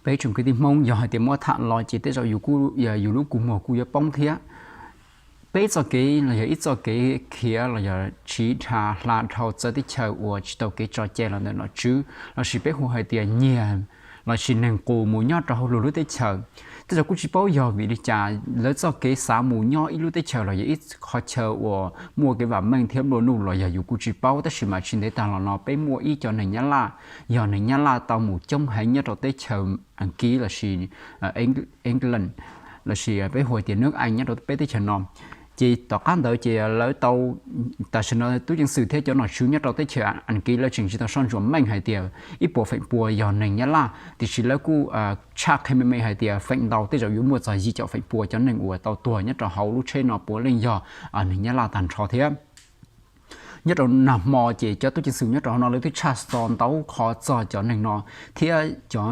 Peb tsoom kwv tij Hmoob, yog hais tias muab tham los ces tej zaum yus kuj, yus lub kua muag kuj yuav poob thiab. Peb txoj kev los yog ib txoj kev khiav los yog tsiv dha hla dhau txawv teb chaws uas tsis tau kev tso cai los ntawm nom tswv, lossis peb hu hais tias nyiag lossis neeg qus mus nyob rau hauv luag lub teb chaws. Tej zaum kuj tsis paub yog vim li cas lawv txoj kev xav mus nyob ib lub teb chaws los yog ib qhov chaw uas muaj kev vam meej thiab nplua nuj los yog yus kuj tsis paub, tab sis mas tsis ntev tag los no peb muaj ib co neeg Nyab Laj, yog neeg Nyab Laj tau mus coob heev nyob rau teb chaws Askiv lossis England, lossis peb hu tias Neeb Ees nyob rau peb teb chaws no. Ces tom qab ntawd ces lawv tau, tam sim no tub ceev xwm thiab cov nom tswv nyob rau teb chaws Askiv lawv tseem tsis tau soj ntsuam meej hais tias ib puas feem pua yog neeg Nyab Laj, tiam sis lawv kuj tshaj qhia me me hais tias feem ntau tej zaum yuav muaj txog yim caum feem pua cov neeg uas tau tuag nyob rau hauv lub tsheb no puav leej yog neeg Nyab Laj tag nrho thiab. Nyob rau nag hmo ces cov tub ceev xwm nyob rau hauv no lawv twb tshaj xov ntau qhov txog cov neeg no thiab cov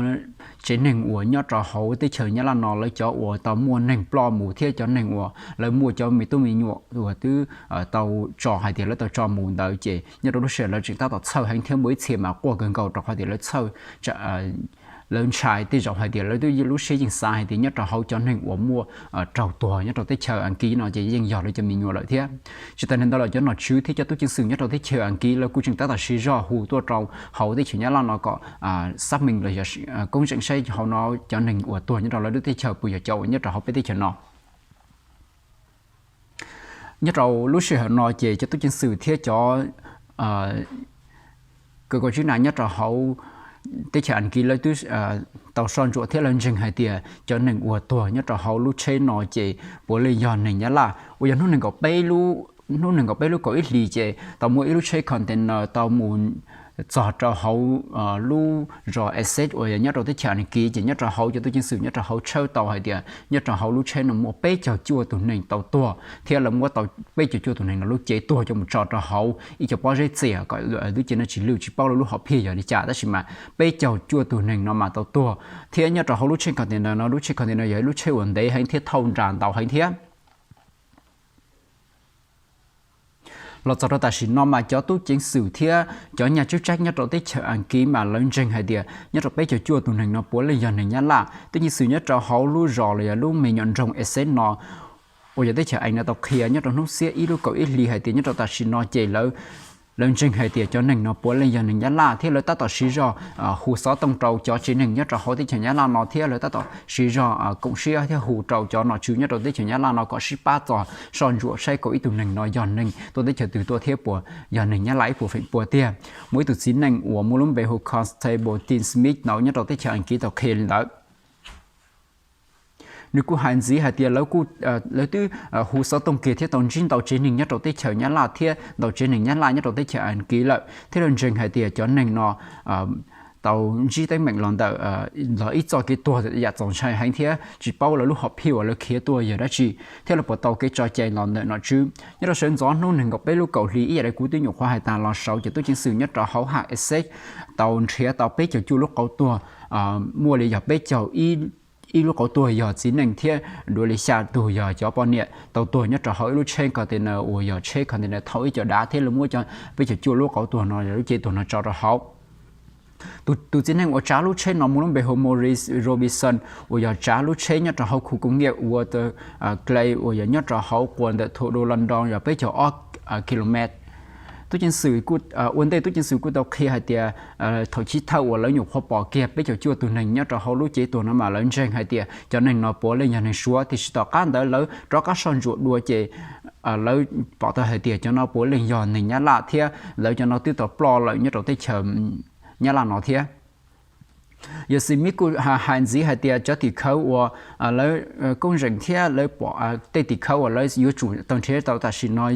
tsev neeg uas nyob rau hauv teb chaws Nyab Laj no, lawv cov uas tau muaj neeg ploj mus thiab cov neeg uas lawv muaj cov me tub me nyuam uas twb tau tso hais tias lawv tau tso mus ntawd, ces nyob rau lub sij hawm lawv tseem tab tom txhawj heev thiab muaj ib txhia mas quaj kawg nkaus rau qhov tias lawv txhawj, lawv ntshai tej zaum hais tias lawv twb lub siab yeej xav hais tias nyob rau hauv cov neeg uas muaj raug tuag nyob rau teb chaws Askiv no ces yeej yog lawv cov me nyuam lawm thiab. Tsis tas li ntawd los cov nom tswv thiab cov tub ceev xwm nyob rau teb chaws Askiv lawv kuj tseem tab tom siv zog hu tuaj rau hauv teb chaws Nyab Laj no kom xác minh los yog koob zeem saib hauv no cov neeg uas tuag nyob rau lawv lub teb chaws puas yog cov uas nyob rau hauv peb teb chaws no. Nyob rau lub sij hawm no ces cov tub ceev xwm thiab cov kaum kaum tsib na nyob rau hauv teb chaws Askiv lawv twb tau soj ntsuam thiab lawv ntseeg hais tias cov neeg uas tuag nyob rau hauv lub tsheb no ces puav leej yog neeg Nyab Laj uas yog hnub nees nkaum peb lub, hnub nees nkaum peb lub kaum ib hlis ces tau muaj ib lub tsheb container tau mus txog rau hauv lub zos Essex uas yog nyob rau teb chaws Askiv, ces nyob rau hauv cov tub ceev xwm nyob rau hauv tshawb tau hais tias nyob rau hauv lub tsheb no muaj peb caug cuaj tus neeg tau tuag thiab lawv muab tau peb caug cuaj tus neeg no lub cev tuag coj mus tso rau hauv ib co pob zeb txias kom lub cev no tsis lwj, tsis paub lawv lub hom phiaj yog li cas, tab sis mas peb caug cuaj tus neeg no mas tau tuag. Thiab nyob rau hauv lub tsheb container no, lub tsheb container no yog ib lub tsheb uas ntev heev thiab thauj nra ntau heev thiab. Los txog rau tam sim no mas cov tub ceev xwm thiab cov nyaj tswb tsaib nyob rau teb chaws Askiv mas lawv ntseeg hais tias nyob rau peb caug cuaj tus neeg no puav leej yog neeg Nyab Laj. Tub ceev xwm nyob rau hauv lub zos los yog lub me nyuam nroog Essex no uas yog teb chaws Askiv no tau qhia nyob rau hnub xiab ib lub kaum ib hlis hais tias nyob rau tam sim no ces lawv ntseeg hais tias cov neeg no puav leej yog neeg Nyab Laj thiab lawv tab tom siv zog hu xov tooj rau cov tsev neeg nyob rau hauv teb chaws Nyab Laj no thiab lawv tab tom siv zog koom siab thiab hu rau cov nom tswv nyob rau teb chaws Nyab Laj no kom sib pab txog soj ntsuam saib kaum ib tug neeg no yog neeg tuaj teb chaws twg tuaj thiab puas yog neeg Nyab Laj ib puas feem pua tiag. Muaj ib tug txiv neej uas muaj lub npe hu Constable Dean Smith no nyob rau teb chaws Askiv tau qhia li ntawd. Nws kuj hais ntxiv hais tias lawv twb hu xov tooj kiag thiab tau ntsib ntau tsev neeg nyob rau teb chaws Nyab Laj thiab ntau tsev neeg Nyab Laj nyob rau teb chaws Askiv lawm thiab lawv ntseeg hais tias cov neeg no tau ntsib teeb meem los ntawm los ib txoj kev tuag yam txaus ntshai heev thiab tsis paub lawv lub hom phiaj uas lawv khiav tuaj yog dab tsi thiab lawv puas tau kev tso cai los ntawm nom tswb. Nyob rau sawv ntxov hnub nees nkaum peb lub kaum hli ib yam li kuv twb nyuam qhuav hais tas los saud, cov tub ceev xwm nyob rau hauv ham Essex tau nrhiav tau peb caug cuaj lub qauv tuag, muaj li yog peb caug ib lub qauv tuag yog txiv neej thiab dua li xya tug yog cov poj niam tau tuag nyob rau hauv ib lub tsheb container uas yog tsheb container thauj ib co dav thiab lawv muab cov peb caug cuaj lub qauv tuag no, lub cev tuag no tso rau hauv. Tus txiv neej uas tsav lub tsheb no muaj lub npe hu Maurice Robinson uas yog tsav lub tsheb nyob rau hauv khu công nghiệp Water Glade uas yog nyob rau hauv quas ntawm thủ đô London yog peb caug ob kilomet. Tub ceev xwm, ua ntej tub ceev xwm kuj tau qhia hais tias thaum chiv thawj uas lawv nyuam qhuav pom kiag peb caug cuaj tus neeg nyob rau hauv lub cev tuag no mas lawv ntseeg hais tias cov neeg no puav leej yog neeg Suav, tiam sis tom qab ntawd lawv rov qab soj ntsuam dua ces lawv pom tau hais tias cov no puav leej yog neeg Nyab Laj thiab lawv cov no twb tau ploj lawm nyob rau teb chaws Nyab Laj no thiab. Yawg Smith kuj hais ntxiv hais tias cov tim khawv uas lawv koob zeem thiab lawv pom, tej tim khawv uas lawv yuav tsum tau nrhiav tau tam sim no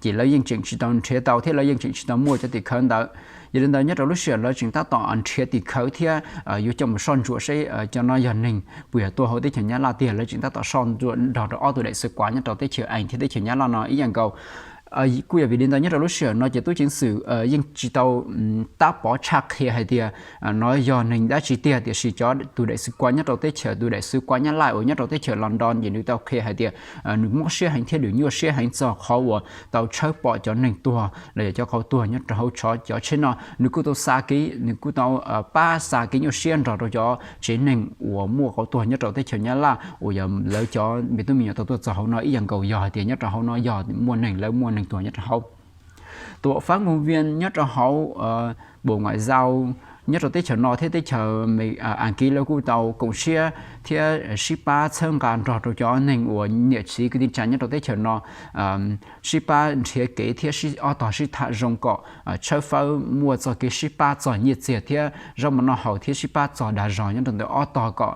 ces lawv yeej tseem tsis tau nrhiav tau thiab lawv yeej tseem tsis tau muaj cov tim khawv ntawd. Yog li ntawd nyob rau lub sij hawm lawv tseem tab tom nrhiav tim khawv thiab yuav coj mus soj ntsuam seb cov no yog neeg puas yog tuaj hauv teb chaws Nyab Laj tiag, lawv tseem tab tom soj ntsuam nrog rau ob tug daim xwm kuav nyob rau teb chaws Askiv thiab teb chaws Nyab Laj no ib yam nkaus. Kuj yog vim li ntawd nyob rau lub sij hawm no ces tub ceev xwm yeej tsis tau tab pov tshaj qhia hais tias no yog neeg dab tsi tiag, tiam sis cov tus daim xwv kua nyob rau teb chaws, tus daim xwv kua Nyab Laj uas nyob rau teb chaws London ces nws tau qhia hais tias nws mob siab heev thiab nws nyuaj siab heev txog qhov uas tau tshawb pom cov neeg tuag los yog cov qhov tuag nyob rau hauv tsheb cov tsheb no. Nws kuj tau xa kev, nws kuj tau pab xa kev nyuaj siab nrog rau cov tsev neeg uas muaj qhov tuag nyob rau teb chaws Nyab Laj uas yog lawv cov me tub me nyuam tau tuaj txog hauv no ib yam nkaus, yog hais tias nyob rau hauv no yog muaj neeg, lawv muaj neeg tuag nyob rau hauv. Tus Phát ngôn viên nyob rau hauv Bộ Ngoại giao nyob rau teb chaws no thiab teb chaws Askiv lawv kuj tau koom siab thiab sib pab txhawb nqa nrog rau cov neeg uas niam txiv kwv tij neej tsa nyob rau teb chaws no sib pab nrhiav kev thiab ob tog sib tham zoo kom tshawb fawb muaj txoj kev sib pab txog nyiaj txiag thiab zaub mov noj haus thiab sib pab txog dag zog nyob rau ntawm ob tog kom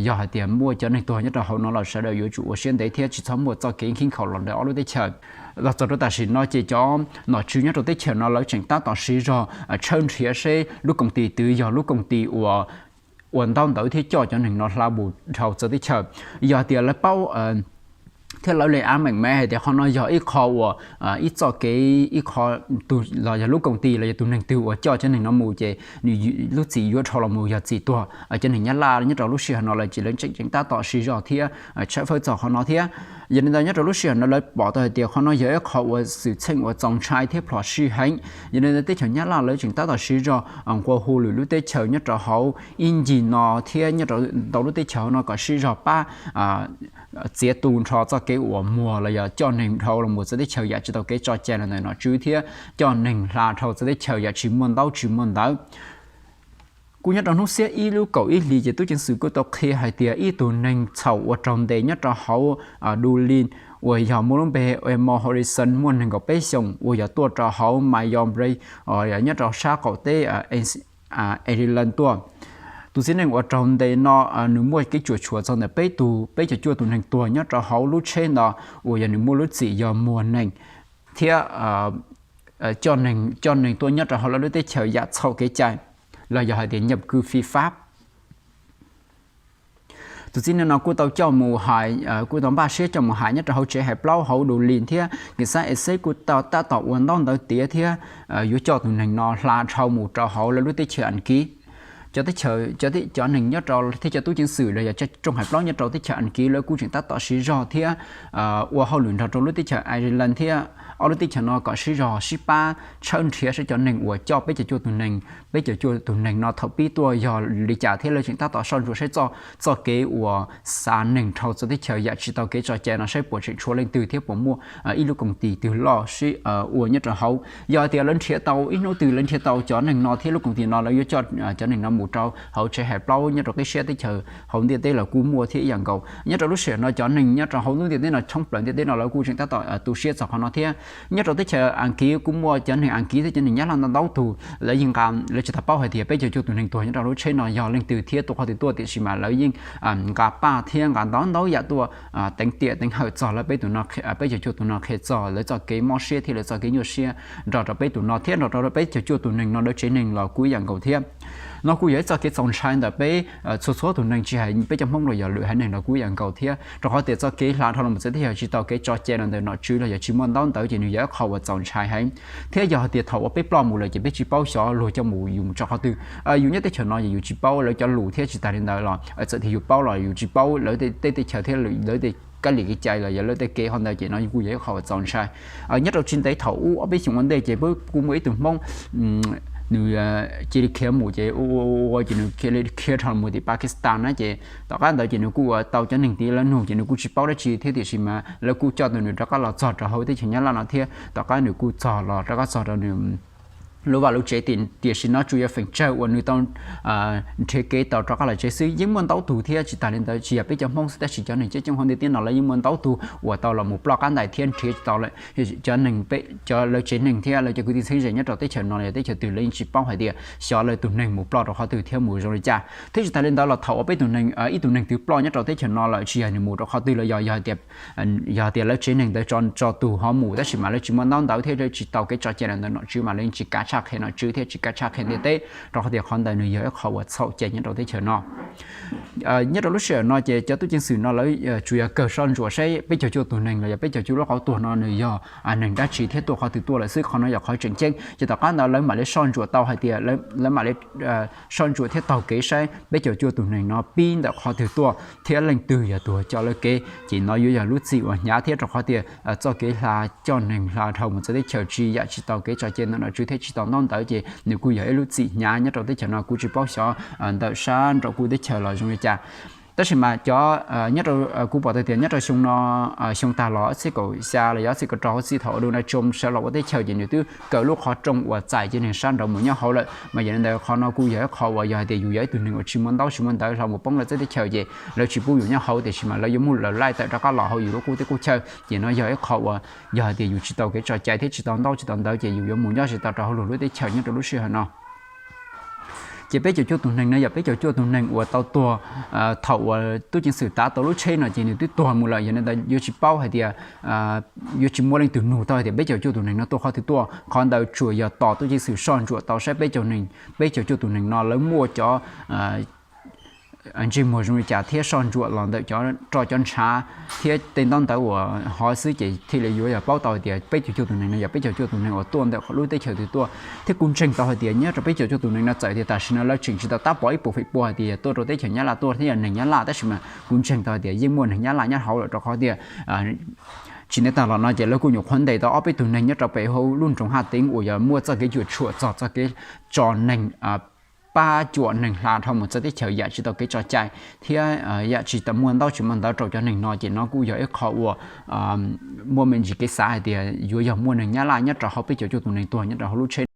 yog hais tias muaj cov neeg tuag nyob rau hauv no los sawv daws yuav tsum ua siab ntev thiab tsis txhob muaj txoj kev khib khaum los ntawm ob lub teb chaws. Los txog rau tam sim no ces cov nom tswv nyob rau teb chaws no lawv tseem tab tom siv zog tshawb nrhiav seb lub koom tis twg yog lub koom tis uas ua ntaub ntawv thiab coj cov neeg no hla mus dhau txawv teb chaws. Yog tias lawv paub thiab lawv li av meem me hais tias qhov no yog ib qho uas ib txoj kev ib qho los yog lub koom tis los yog tus neeg twg uas coj cov neeg no mus ces nws lub txim yuav dhau los mus yog txim tuag cov neeg Nyab Laj nyob rau lub sij hawm no lawm ces lawv tseem tseem tab tom siv zog thiab tshawb fawb txog qhov no thiab. Yog li ntawd nyob rau lub sij hawm no lawv pom tau hais tias qhov no yog ib qho uas xwm txheej uas txaus ntshai thiab plhom sij heev. Yog li ntawd teb chaws Nyab Laj lawv tseem tab tom siv zog nqua hu lwm lub teb chaws nyob rau hauv ib ncig no thiab nyob rau ntau lub teb chaws no kom siv zog pab txiav tu nrho txoj kev uas muag los yog coj neeg dhau los mus txawv teb chaws yam tsis tau kev tso cai los ntawm nom tswv thiab coj neeg hla dhau txawv teb chaws yam tsis muaj ntaub tsis muaj ntawv. Kuj nyob rau hnub xiab ib lub kaum ib hlis ces tub ceev xwm kuj tau qhia hais tias ib tug neeg txhaum uas raug ntes nyob rau hauv Du Li uas yog muaj lub npe Emo Harrison muaj nees nkaum peb xyoos uas yog tuaj rau hauv Mayo Bray nyob rau sab qaum teb Ireland tuaj. Tus txiv neej uas raug ntes no nws muaj kev cuam tshuam txog ntawm peb tus peb caug cuaj tus neeg tuag nyob rau hauv lub tsheb no uas yog nws muaj lub txim yog muag neeg thiab coj neeg tuaj nyob rau hauv lawv lub teb chaws yam txhaum kev cai los yog hais tias nhập cư phi pháp. Tus txiv neej no kuj tau coj mus hais, kuj tau npaj siab coj mus hais nyob rau hauv tsev hais plaub hauv Du Li thiab nkim xab es xeb kuj tab tom ua ntaub ntawv tiav thiab yuav coj tus neeg no hla dhau mus rau hauv lawv lub teb chaws Askiv. Cov teb chaws, cov neeg nyob rau thiab cov tub ceev xwm los yog rooj hais plaub nyob rau teb chaws Askiv lawv kuj tseem tab tom siv zog thiab ua hauj lwm nrog rau lub teb chaws Ireland thiab ob lub teb chaws no kom siv zog sib pab tshawb nrhiav saib cov neeg uas coj peb caug cuaj tus neeg, peb caug cuaj tus neeg no thaum pib tuaj yog li cas thiab lawv tseem tab tom soj ntsuam saib txoj kev uas xa neeg dhau txawv teb chaws yam tsis tau kev tso cai no saib puas tseem tshuav leej twg thiab puas muaj ib lub koom tis twg loj sib ua nyob rau hauv. Yog tias lawv nrhiav tau ib hnub twg lawv nrhiav tau cov neeg no thiab lub koom tis no lawv yuav coj cov neeg no mus rau hauv tsev hais plaub nyob rau qib siab teb chaws hauv ntiaj teb los kuj muaj thiab ib yam nkaus. Nyob rau lub sij hawm no cov neeg nyob rau hauv lub ntiaj teb no, thoob plaws ntiaj teb no lawv kuj tseem tab tom tu siab txog qhov no thiab. Nyob rau teb chaws Askiv kuj muaj cov neeg Askiv thiab cov neeg Nyab Laj ntau ntau tus lawv yeej nqa, lawv tsis tau paub hais tias peb caug cuaj tus neeg tuag nyob rau lub tsheb no yog leej twg thiab tuaj qhov twg tuaj, tiam sis mas lawv yeej nqa paj thiab nqa ntau ntau yam tuaj teev tiam teev hawm txog lawv peb tus no, peb caug cuaj tus no qhia txog lawv txoj kev mob siab thiab lawv txoj kev nyuaj siab nrog rau peb tus no thiab nrog rau peb caug cuaj tus neeg no lawv tsev neeg los kuj ib yam nkaus thiab. No kuj yog ib txoj kev txaus ntshai ntawm peb txhua txhua tus neeg, tsis hais peb cov Hmoob los yog lwm haiv neeg los kuj ib yam nkaus thiab, rau qhov tias txoj kev hla dhau los mus txawv teb chaws tsis tau kev tso cai los ntawm nom tswv los yog tsis muaj ntaub ntawv ces nws yog ib qho uas txaus ntshai heev. Thiab yog hais tias thaum uas peb ploj mus lawm ces peb tsis paub xyov luag coj mus yus mus rau qhov twg. Yus nyob teb chaws no yus tsis paub lawv cov lus thiab tsis tas li ntawd los txawm tias yus paub los yus tsis paub lawv tej teb chaws thiab lawv tej kab lis kev cai los yog lawv tej kev hauv ntawd ces no kuj yog ib qho uas txaus ntshai. Nyob rau tsis ntev thaum ub ob peb xyoos ua ntej ces kuj muaj ib tug Hmoob nws cia li khiav mus ces ua ua ua ces nws khiav dhau mus tim Pakistan na ces tom qab ntawd ces nws kuj ua tau cov neeg tid lawv nug ces nws kuj tsis paub dab tsi thiab, tiam sis mas lawv kuj coj tau nws rov qab los txog rau hauv teb chaws Nyab Laj no thiab tom qab nws kuj txog los rov qab txog rau nws lub vaj lub tsev. Tiam sis no tsuas yog feem tsawg uas nws tau nrhiav kev tau rov qab los tsev xwb. Yeej muaj ntau tug thiab, tsis tas li ntawd tsis yog peb cov Hmoob xwb tab sis cov neeg coob coob hauv ntiaj teb no lawv yeej muaj ntau tug uas tau los mus ploj qab ntais thiab nrhiav tsis tau lawm. Cov neeg, cov lawv tsev neeg thiab lawv cov kwv tij txheeb ze nyob rau teb chaws no los yog teb chaws twg lawv yeej tsis paub hais tias xyov lawv tus neeg mus ploj rau qhov twg thiab mus zoo li cas. Thiab tsis tas li ntawd los thaum uas peb tus neeg, ib tug neeg twg ploj nyob rau teb chaws no lawm tsis yog nws mus rau qhov twg los yog, yog tias, yog tias lawv tsev neeg ntawd tso tus ho mus tab sis mas lawv tsis muaj ntaub ntawv thiab lawv tsis tau kev tso cai los ntawm nom tswv mas lawv yeej tsis kav tshaj qhia nom tswv thiab tsis kav tshaj qhia ntiaj teb, rau qhov tias qhov ntawd nws yog ib qho uas txhaum cai nyob rau teb chaws no. Nyob rau lub sij hawm no ces cov tub ceev xwm no lawv tsuas yog kawg soj ntsuam saib peb caug cuaj tus neeg los yog peb caug cuaj lub qhov tuag no nws yog neeg dab tsi thiab tuaj qhov twg tuaj lawm xwb. Qhov no yog qhov tseem ceeb. Ces tom qab ntawd lawv mam li soj ntsuam tau hais tias, lawv mam li soj ntsuam thiab taug kev saib peb caug cuaj tus neeg no pib ntawm qhov twg tuaj thiab leej twg yog tus coj lawv kev. Ces no yuav yog lub txim uas hnyav thiab, rau qhov tias txoj kev hla coj neeg hla dhau mus txawv teb chaws tsis yam tsis tau kev tso cai ntawm nom tswv thiab tsis tau ntaub ntawv, ces nws kuj yog ib lub txim hnyav nyob rau teb chaws no. Kuv tsis paub xyov ntawm sab nraum kuv teb chaws los zoo li cas, tab sis mas cov nyob rau, kuv pom tau tias nyob rau xyoo no, xyoo tag los ob txhiab kaum xya los yog ob txhiab kaum rau, txij thaum uas Donald Trump sawv los ua teb chaws ces nws twb kaw lub qhov rooj uas txais cov neeg sab nraud mus nyob hauv lawm. Mas yog li ntawd qhov no kuj yog ib qho uas yog hais tias yus yog ib tug neeg uas tsis muaj ntaub tsis muaj ntawv hlo mus poob lawv txawv teb chaws ces lawv tsis pub yus nyob hauv, tiam sis mas lawv yuav muab lawv laij tawm rov qab los hauv yus lub qub teb qub chaw. Ces no yog ib qho uas yog hais tias yus tsis tau kev tso cai thiab tsis tau ntaub tsis tau ntawv ces yus yuav mus nyob tsis tau rau hauv luag lub teb chaws nyob rau lub sij hawm no. Ces peb caug cuaj tus neeg no yog peb caug cuaj tus neeg uas tau tuag thaum uas tub ceev xwm tav tau lub tsheb no ces nws twb tuag mus lawm. Yog li ntawd yuav tsis paub hais tias, yuav tsis muaj leej twg nug tau hais tias peb caug cuaj tus neeg no tuaj qhov twg tuaj. Qhov ntawd tsuas yog tos tub ceev xwm soj ntsuam tau saib peb caug neeg, peb caug cuaj tus neeg no lawv muaj cov ntsej muag zoo li cas thiab soj ntsuam los ntawm cov roj cov ntshav thiab tej ntaub ntawv uas hov xwb ces thiaj li yuav yog paub tau hais tias peb caug cuaj tus neeg no yog peb caug cuaj tus neeg uas tuaj ntawm lub teb chaws twg tuaj. Thiab kuv ntseeg tau hais tias nyob rau peb caug cuaj tus neeg no txawm tias tam sim no lawv tseem tsis tau tab pov ib puas feem pua hais tias yog tuaj rau teb chaws Nyab Laj tuaj thiab yog neeg Nyab Laj, tab sis mas kuv ntseeg tau hais tias yeej muaj neeg Nyab Laj nyob hauv lawm, rau qhov tias tsis ntev tag los no ces lawv kuj nyuam qhuav ntes tau ob peb tug neeg nyob rau pem hauv lub nroog Haj Teev uas yog muaj txoj kev cuam tshuam txog txoj kev tso neeg, pab cuam neeg hla dhau mus txawv teb chaws yam tsis tau kev tso cai thiab yam tsis tau muaj ntaub tsis muaj ntawv rau cov neeg no. Ces no kuj yog ib qho uas muaj me ntsis kev xav hais tias yuav yog muaj neeg Nyab Laj nyob rau hauv peb caug cuaj tus neeg tuag nyob rau hauv lub tsheb